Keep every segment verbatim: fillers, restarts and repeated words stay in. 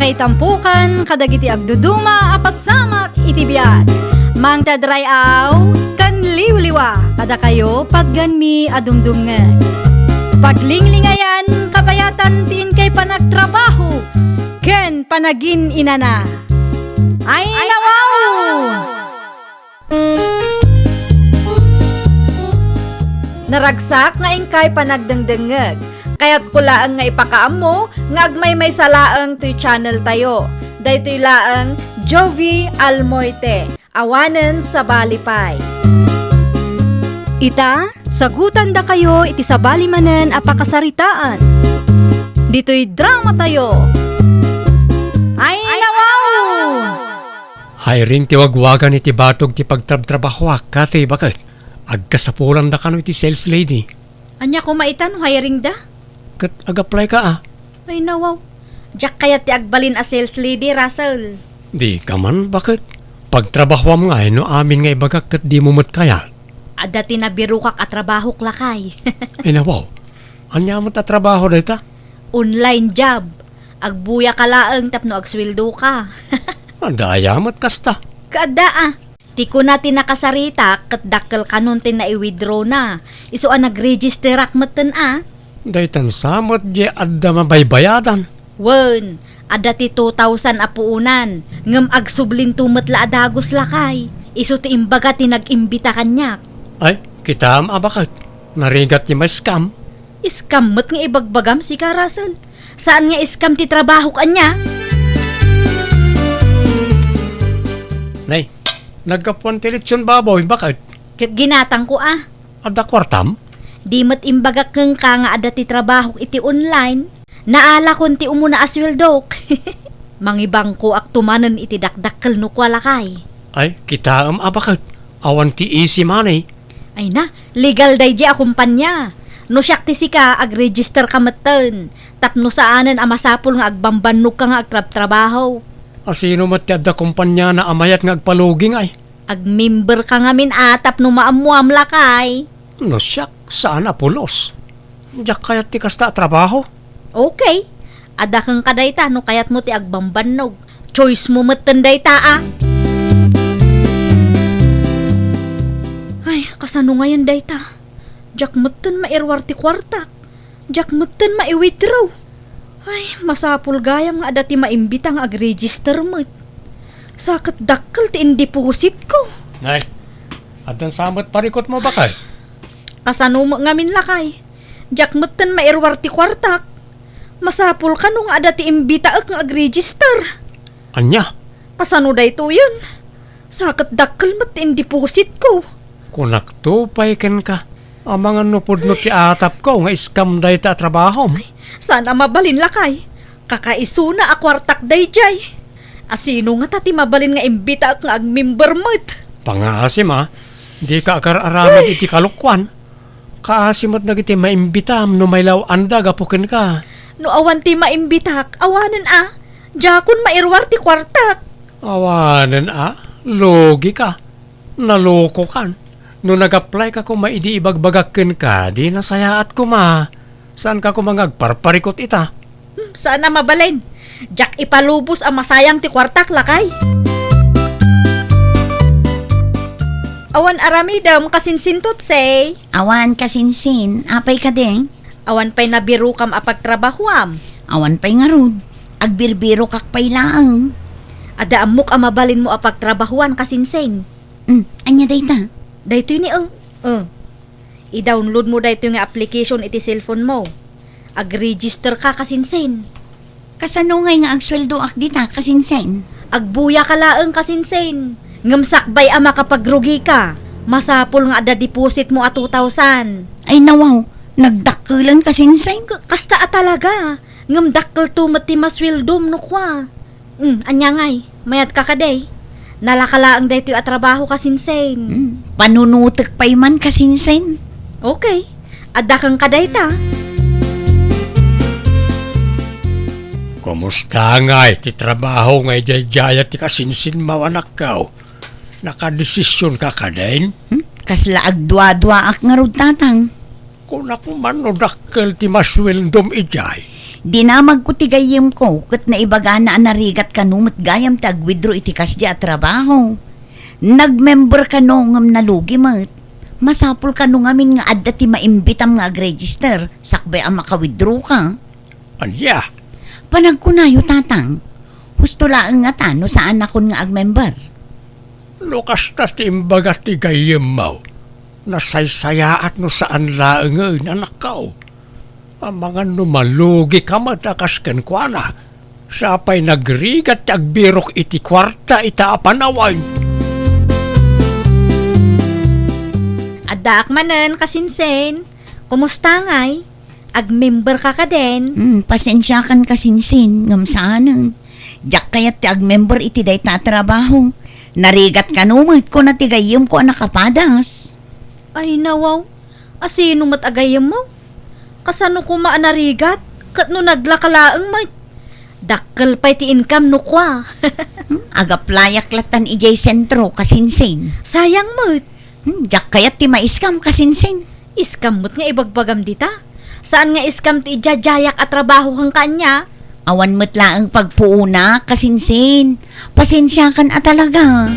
Itampukan kadagiti agduduma a pasamak iti biag. Mangted ray-aw ken liwliwa kadakayo patganmi a dumdumngeg. Paglinglingayan, kabayatan ti inkay panagtrabaho ken panagin-inana. Ay, nawaw! Naragsak nga inkay panagdengdengngeg. Kayatko laeng nga ipakaammo nga agmaymaysa laeng toy channel tayo. Daytoy laeng Jovie Almoite, awanen sabali pay. Ita, sagutandakayo iti sabali manen a pakasaritaan. Ditoy drama tayo. Ay, nawaw! Hiring ti wagwagan iti batog ti pagtrabtrabahoak, Kathy, baket. Agkasapulan da kano iti sales lady. Ania koma ita no hiring da? Ket ag-apply ka, a? Ay, nawaw. Diak kayat ti agbalin a sales lady, Russell. Di ka man, baket. Pagtrabahoam ngay no amin nga ibagak ket dimo met kayat. Adda ti nabirokak a trabahok, lakay. Ay, nawaw. Ania met a trabaho dayta? Online job. Agbuya ka laeng tapno agsueldo ka. Adda aya met kasta? Kaadda, a. Ti kuna ti nakasaritak ket dakkel kanon ti nai-withdraw na. Isu a nagregisterak metten, a. Daytan sa met di adda mabaybayadan. Wen, adda ti two thousand a puonan, ngem agsublinto met la a dagus, lakay. Isu ti imbaga ti nag-imbita kaniak. Ay, kitaem a baket. Narigat ti ma-scam. Scam met nga ibagbagam, sika, Russell. Saan nga scam ti trabahok, ania? Nay, naggapuan ti litson baboy, baket. Ket ginatangko, a. Adda kuartam? Di met imbagak kenka nga adda ti trabahok iti online. Naalakon ti umuna a sueldok. Mangibangkoakto manen iti dakdakkel no kua, lakay. Ay, kitaem a baket. Awan ti easy money. Ay na, legal daydi a kumpanya. No siak ti sika, agregister ka metten. Tapno saanen a masapul nga agbambannog ka nga agtrabtrabaho. A, sino met ti adda kumpanyana a mayat nga agpalugi ngay? Agmember ka ngamin a tapno maammoam, lakay. No siak, saan a pulos. Diak kayat ti kasta a trabaho. Okay. Adda kenka dayta no kayatmo ti agbambannog. Choice mo metten dayta, a. Ay, kasano ngayen dayta? Diak metten mairuar ti kuartak. Diak metten mai-withdraw. Ay, masapul gayam nga adda ti maimbita nga agregister met. Sa ket dakkel ti indepositko. Nay, addan sa met parikutmo, baket? Kasano met ngamin, lakay? Diak metten mairuar ti kuartak. Masapul kano nga adda ti imbitaek nga agregister. Ania? Kasano daytoyen? Sa ket dakkel met ti indepositko. Kunakto pay kenka, amangan no pudno ti atapko nga scam dayta a trabahom. Saan a mabalin, lakay. Kakaisuna a kuartak daydiay. A, sino ngata ti mabalin nga imbitaek nga agmember met? Pangaasim, a. Dika agar-aramid iti kalokuan. Kaasi met dagiti maimbitam no mailaw-anda gapu kenka. No awan ti maimbitak, awanen a. Diakon mairuar ti kuartak. Awanen a, lugika. Nalokokan. No nag-apply ka koma idi ibagbagak kenka, di nasayaat koma. Saanka koma nga agparparikut ita? Hmm, saan a mabalin. Diak ipalubos a masayang ti kuartak, lakay. Awan aramidem, kasinsin, Tutsay? Awan, kasinsin. Apay kadi? Awan pay nabirokam a pagtrabahoam? Awan pay ngarud. Agbirbirokak pay laeng. Adda ammok a mabalinmo a pagtrabahoan, kasinsin. Hmm, ania dayta? Daytoy ni, eh. Eh. I-download mo daytoy nga application iti cellphone mo. Agregister ka, kasinsin. Kasano ngay nga agsueldoak dita, kasinsin? Agbuya ka laeng, kasinsin. Ngem sakbay a makapagrugi ka, masapul nga adda deposit mo a two thousand. Ay, nawaw, nagdakkelen, kasinsin. K-, kasta a talaga. Ngem dakkelto met ti masueldom no kua. Hmm, ania ngay? Mayat ka kadi? Nalaka laeng daytoy a trabaho, kasinsin. Hmm, panunutek pay man, kasinsin. Okay. Adda kenka dayta. Kumusta ngay ti trabaho nga idiay-diayat ti kasinsin mo, anakko? Nakadesisionka kadin? Hmm? Kasla agduaduaak ngarud, tatang. Kunak man no dakkel ti masueldom idiay. Dinamagko ti gayyemko ket naibagana a narigat kano met gayam ti ag-withdraw iti kasdi a trabaho. Nag-member kano ngem nalugi met. Masapul kano ngamin nga adda ti maimbitam nga ag-register sakbay a maka-withdraw ka. Ania? Panagkunayo, Tatang. Husto laeng ngata no saanakon nga ag-member. No kasta ti imbaga ti gayyemmo, nasaysayaat no saan laengen, anakko. Amangan no malugika met a kas kenkuana, sa pay nagrigat ti agbirok iti kuarta ita a panawen. Addaak manen, kasinsin. Kumusta ngay? Ag-member ka kaden? Hmm, pasensiakan, kasinsin, ngem saanen. Diak kayat ti ag-member iti dayta a trabaho. Narigat kano met, kuna ti gayyemko a nakapadas. Ay, nawaw. Asino met a gayyemmo? Kasano koma a narigat? Ket no naglaka laeng met, dakkel pay ti income no kua. Hmm, agaplayak lattan idiay sentro, kasinsin. Sayang met. Hmm, diak kayat ti ma-scam, kasinsin. Scam met nga ibagbagam dita? Saan nga scam ti idiadiayak a trabaho kenka ania? Awan met laeng pagpuonak, kasinsin. Pasensiakan a talaga.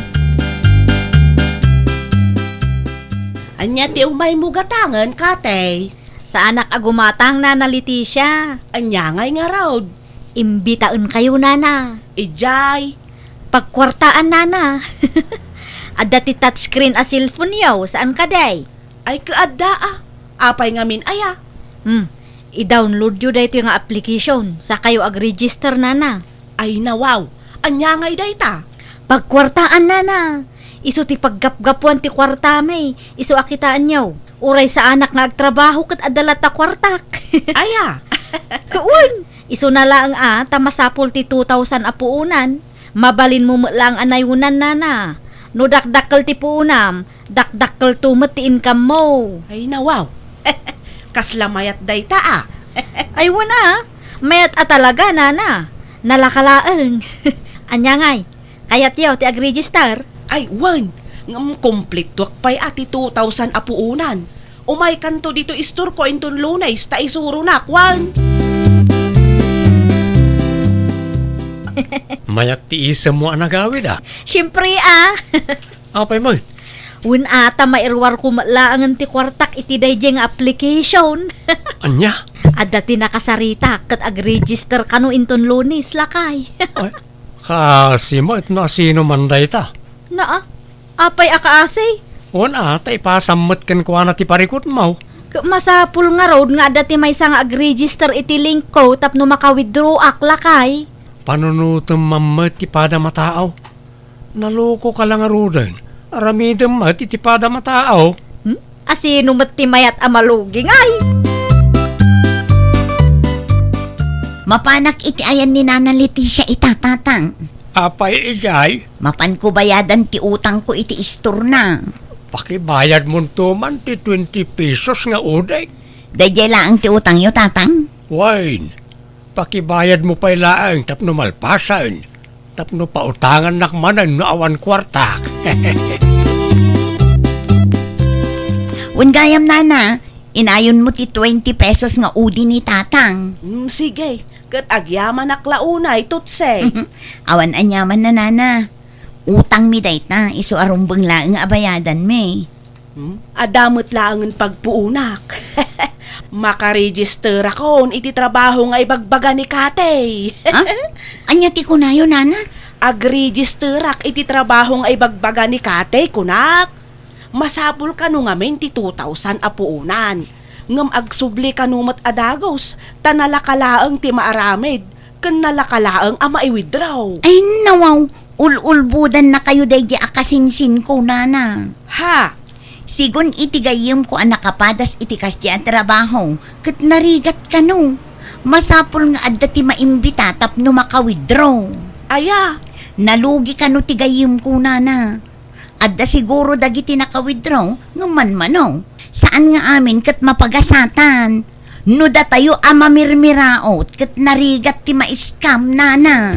Ania ti umaymo gatangen, Katey? Saanak a gumatang, Nana Leticia. Ania ngay ngarud? Imbitaenkayo, Nana. Idiay? Pagkuartaan, Nana. Adda ti touchscreen a cellphone-yo, saan kadi? Ay, ket adda a. Apay ngamin aya? Hmm. I-download-yo daytoy nga application, sakayo ag-register, Nana. Ay, nawaw. Ania ngay dayta? Pagkuartaan, Nana. Isu ti paggapgapuan ti kuartami. Isu a kitaenyo. Uray saanak nga agtrabaho ket adda latta kuartak. Aya? Wen, isuna laeng a ta masapul ti two thousand a puonan. Mabalinmo met laeng a nayonan, Nana. No dakdakkel ti puonam, dakdakkelto met ti income-mo. Ay, nawaw. Kasla mayat dayta a. Ay, wen a. Mayat a talaga, Nana. Nalaka laeng. Ania ngay? Kayatyo ti ag-register? Ay, wen. Ngem kumpletoak pay a ti two thousand a puonan. Umaykanto ditoy istorko inton Lunes ta isuronak, wen. Mayat ti isemmo a nagawid, a? Siempre, a. Apay met? Wen a ta mairuarko met laengen ti kuartak iti daydiay nga application. Ania? Adda ti nakasaritak ket ag-register kano inton Lunes, lakay. Ay, kasi met no asino man dayta. Naa, apay a kaasi? Wen a, ta ipasam met kenkuana ti parikutmo. Ket masapul ngarud nga adda ti maysa nga ag-register iti linkko tapno maka-withdraw-ak, lakay. Panunotem man met ti padam a tao. Nalokoka la ngaruden. Aramidem met iti padam a tao. Hmm? Asino met ti mayat a malugi ngay? Mapanak iti ayan ni Nana Leticia ita, Tatang. Apay idiay? Mapanko bayadan ti utangko iti istorna. Pakibayadmonto man ti twenty pesos nga udig. Daydiay laeng ti utangyo, Tatang? Wen, pakibayadmo pay laeng tapno malpasen, tapno pautangannak manen no awan kuartak. Wen gayam, Nana, inayonmo ti twenty pesos nga udi ni Tatang. Mm, sige. Ket agyamanak la unay, Tutse. Awan aniaman na, Nana. Utangmi dayta, isu a rumbeng laeng a bayadanmi. Hmm? Adda met laengen pagpuonak. Makaregisterakon iti trabaho nga ibagbaga ni Katey. Ha? Ania ti kunayo, Nana? Agregisterak iti trabaho nga ibagbaga ni Katey, kunak. Masapul kano ngamin ti two thousand a puonan. Ngem agsubli kano met a dagus, ta nalaka laeng ti maaramid, ken nalaka laeng a mai-withdraw. Ay, nawaw, ul-ulbodannakayo daydi a kasinsinko, Nana. Ha? Sigun iti gayyemko a nakapadas iti kasdi a trabaho, ket narigat kano. Masapul nga adda ti maimbita tapno maka-withdraw. Aya? Nalugi kano ti gayyemko, Nana. Adda siguro dagiti naka-withdraw nga manmano. Saan nga amin ket mapagasatan. No datayo a mamirmiraot ket narigat ti ma-scam, Nana.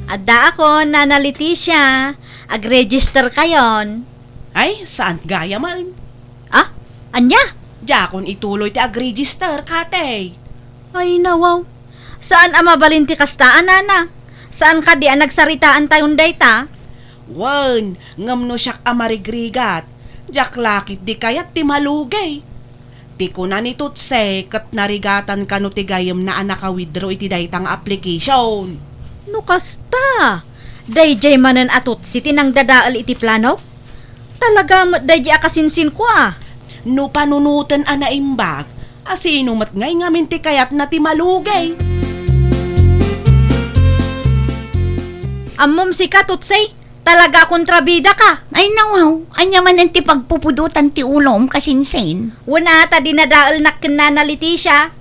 Addaakon, Nana Leticia. Ag-register kayon. Ay, saan gayam? Ah? Ania? Diakon ituloy ti agregister, Katey. Ay, nawaw. Saan a mabalin ti kasta a, nana? Saan kadi a nagsaritaantayon dayta? Wen, ngem no siak a marigrigat, diak la ketdi kayat ti malugey. Ti kuna ni Tutse ket narigatan kano ti gayyemna a naka-withdraw iti dayta nga application. No kasta, daydiay manen a Tutse ti nangdadael iti planok? Talaga met daydiay a kasinsinko a. No panunoten a naimbag, a sino met ngay ngamin ti kayatna ti malugey? Ammom sika, Tutse, talaga a kontrabida ka. Ay, nawaw, ania manen ti pagpupudotan ti ulom, kasinsin? Wen a, ta dinadaelnak ken Nana Leticia.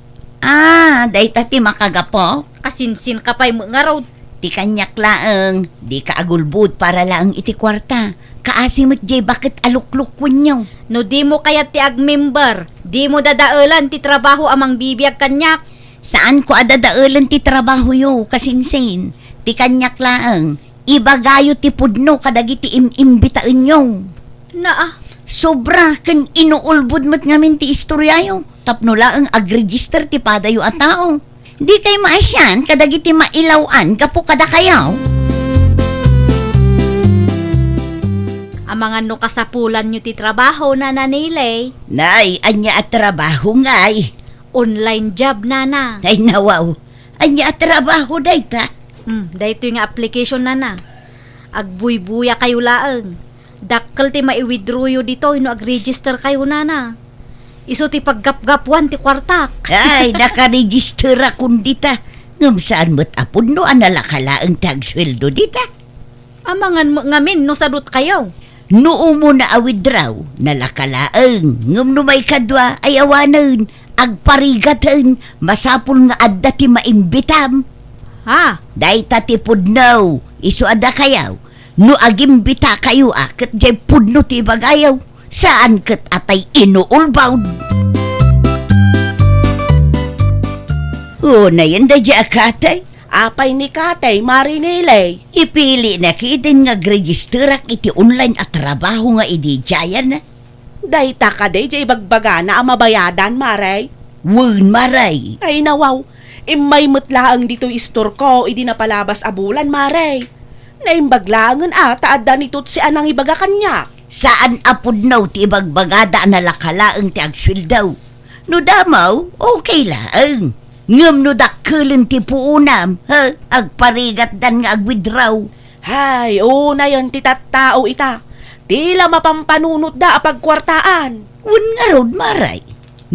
Ah, dayta ti makagapu? Kasinsin ka pay met ngarud. Ti kaniak laeng, dika agulbod para laeng iti kuarta. Kaasi met diay baket a luklukwenyo. No dimo kayat ti agmember, dimo dadaelan ti trabaho a mangbibiag kaniak. Saanko a dadaelan ti trabahoyo, kasinsin. Ti kaniak laeng, ibagayo ti pudno kadagiti im-imbitaenyo. Naa. Sobra ken inuulbod met ngamin ti istoriayo tapno laeng agregister ti padayo a tao. Dikay maasian kadagiti mailaw-an gapu kadakayo? Amangan no kasapulanyo ti trabaho, Nana Nilay. Nay, ania a trabaho ngay? Online job, Nana. Ay, nawaw. Ania a trabaho dayta? Hmm, daytoy nga application, Nana. Agbuybuya kayo laeng. Dakkel ti mai-withdrawyo ditoy no agregister kayo, Nana. Isu ti paggapgapuan ti kuartak. Ay, nakaregister akon dita. Ngem saan met a pudno a nalaka laeng ti agsueldo dita. Amangan met ngamin no sadut kayo. No umuna a withdraw, nalaka laeng. Ngem no maikadua, ay awanen, agparigaten, masapul nga adda ti maimbitam. Ha? Dayta ti pudno, isu a dakayo. No agimbita kayo a ket diay pudno ti ibagayo, saan ket a tay inuulbod. Unayen daydiay a Katey. Apay ni Katey, Mari Nilay? Ipili na ketdin nga agregisterak iti online a trabaho nga idi diayen. Dayta kadi diay ibagbagana a mabayadan, Mari? Wen, Mari. Ay, nawaw. Immay met laeng ditoy istorko idi napalabas a bulan, Mari. Naimbag laengen a ta adda ni Tutsi a nangibaga kaniak. Saan a pudno ti ibagbagada a nalaka laeng ti agsueldo. No damo, okay laeng. Ngem no dakkelen ti puonam, ha, agparigatdan nga agwithdraw. Hay, unayen ti tattao ita. Ti la mapampanunotda a pagkuartaan. Wen ngarud, Mari.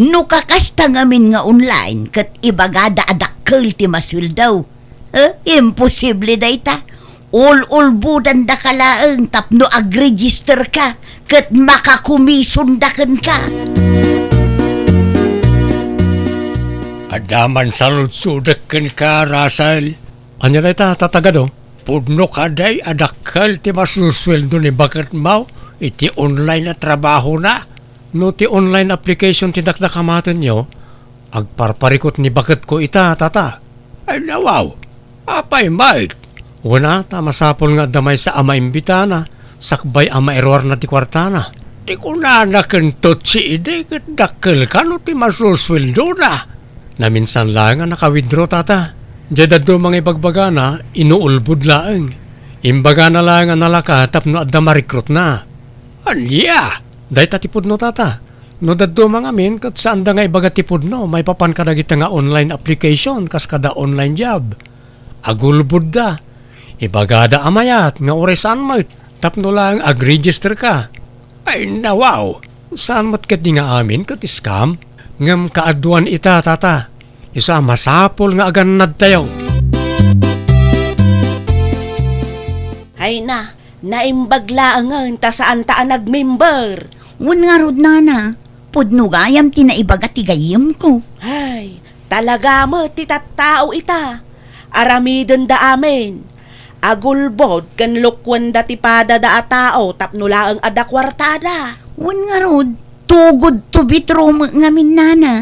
No kakasta ngamin nga online ket ibagada a dakkel ti masueldo, eh, imposible dayta. Ul-ulbodandaka laeng tapno agregisterka ket makakomisonda kenka. Adda man saludsodek kenka, Russell. Ania dayta, Tata Gado? Pudno kadi a dakkel ti masusueldo ni baketmo iti online a trabahona? No ti online application ti dakdakamatenyo, agparparikut ni baketko ita, Tata. Ay, nawaw. Apay met? Wen a, ta masapul nga adda maysa a maimbitana, sakbay a mairuarna ti kuartana. Ti kunana ken Tutsi idi ket dakkel kano ti masusueldona. Naminsan laeng a naka-withdraw, Tata. Diay dadduma nga ibagbagana, inuulbod laeng. Imbagana laeng a nalaka tapno adda ma-recruitna. Ania? Dayta ti pudno, Tata. No dadduma ngamin ket saanda nga ibaga ti pudno maipapan kadagita nga online application kas kada online job. Agulbodda. Ibagada a mayat nga uray saan met tapno laeng agregisterka. Ay, nawaw! Saan met ketdi nga amin ket scam? Ngem kaaduan ita, Tata. Isu a masapul nga agannadtayo. Ay na, naimbag laengen ta saanta a nagmember. Wen ngarud, Nana, pudno gayam ti naibaga ti gayyemko. Ay, talaga met ti tattao ita. Aramidenda amin. Agulbod ken lukuenda ti padada a tao tapno laeng adda kuartada. Wen ngarud, too good to be true met ngamin, Nana.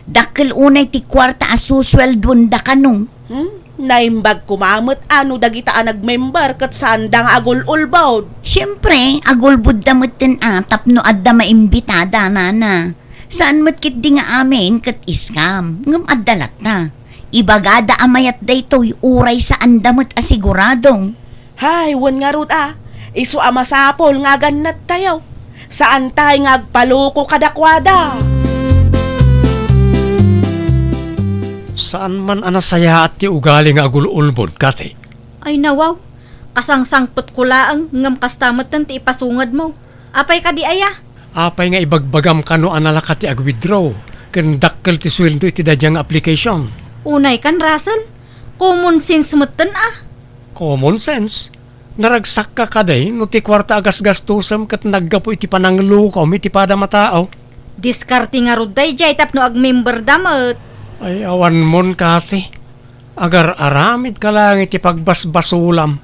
Dakkel unay ti kuarta a susueldoenda kano. Hmm? Naimbag koma met a no dagita a nagmember ket saanda nga agul-ulbod. Siempre, agulbodda metten a tapno adda maimbitada, Nana. Saan met ketdi nga amin ket scam, ngem adda latta. Ibagada a mayat daytoy uray saanda met a sigurado. Hay, wen ngarud a, isu a masapul nga agannattayo. Saantay nga agpaloko kadakuada. Saan man a nasayaat ti ugali nga agul-ulbod, Kathy. Ay, nawaw. Kasangsangpetko laeng ngem kasta metten ti ipasungedmo. Apay kadi aya? Apay nga ibagbagam kano a nalaka ti ag-withdraw ken dakkel ti sueldo iti daydiay nga application? Unay kan, Russell. Common sense metten a. Common sense? Naragsakka kadi no ti kuarta a gasgastosem ket naggapu iti pananglukom iti padam a tao? Diskarte ngarud daydiay tapno agmemberda met. Ay, awanmon, Kathy. Agar-aramidka laeng iti pagbasbasolam.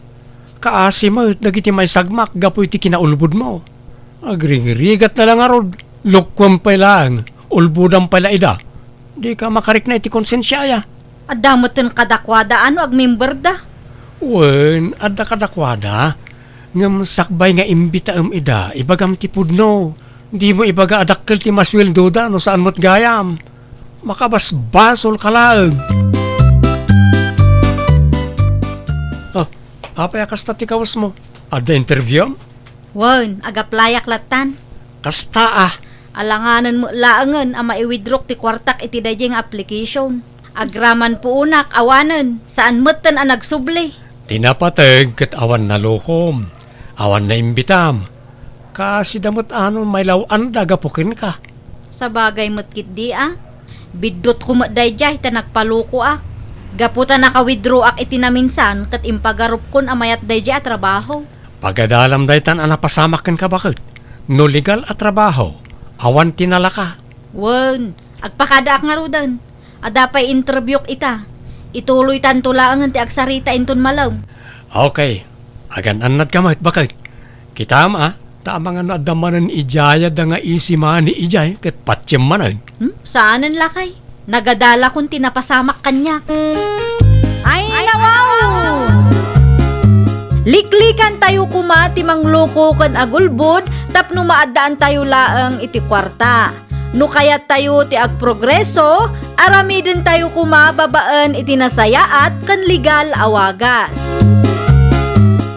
Kaasi met dagiti maisagmak gapu iti kinaulbodmo. Agrigrigrigatna la ngarud, lokoem pay laeng, ulbodam pay la ida. Dika makarikna iti konsensia aya. Adda metten kadakuada a no agmemberda. Wen, adda kadakuada. Ngem sakbay nga imbitaem ida, ibagam ti pudno. Dimo ibaga a dakkel ti masueldoda no saan met gayam. Makabasbasolka laeng. Oh, apay a kasta ti kawesmo? Adda interviewem? Wen, agaplayak lattan. Kasta a. Alanganen met laengen a maiwithdrawk ti kuartak iti daydiay nga application. Agraman puonak, awanen, saan metten a nagsubli. Ti napateg ket awan nalukom, awan naimbitam. Kaasida met a no mailaw-anda gapu kenka. Sabagay met ketdi a. Biddutko met daydiay ta nagpalokoak. Gapu ta naka-withdrawak iti naminsan ket impagarupkon a mayat daydiay a trabaho. Pagadalam daytan a napasamak kenka baket. No legal a trabaho, awan ti nalaka. Wen, agpakadaak ngaruden. Adda pay interviewk ita. Ituloytanto laengen ti agsarita inton malem. Okay. Agan-annadka met, baket. Kitam a, ta amangan no adda manen idiay a da nga easy money idiay, ket patiem manen. Hmm? Saanen, lakay. Nagadalakon ti napasamak kaniak. Ay, nawaw! Liklikantayo koma ti mangloko ken agulbod tapno maaddaantayo laeng iti kuarta. No kayattayo ti agprogreso, aramidentayo koma babaen iti nasayaat ken legal a wagas.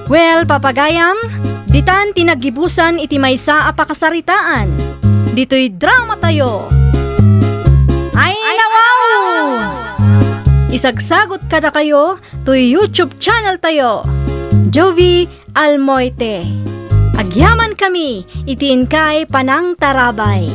Well, papagayam, ditan ti naggibusan iti maysa a pakasaritaan. Ditoy dramatayo. Ay, nawaw! Isagsagut kadakayo toy YouTube channel tayo, Jovie Almoite. Agyamankami iti inkay panangtarabay.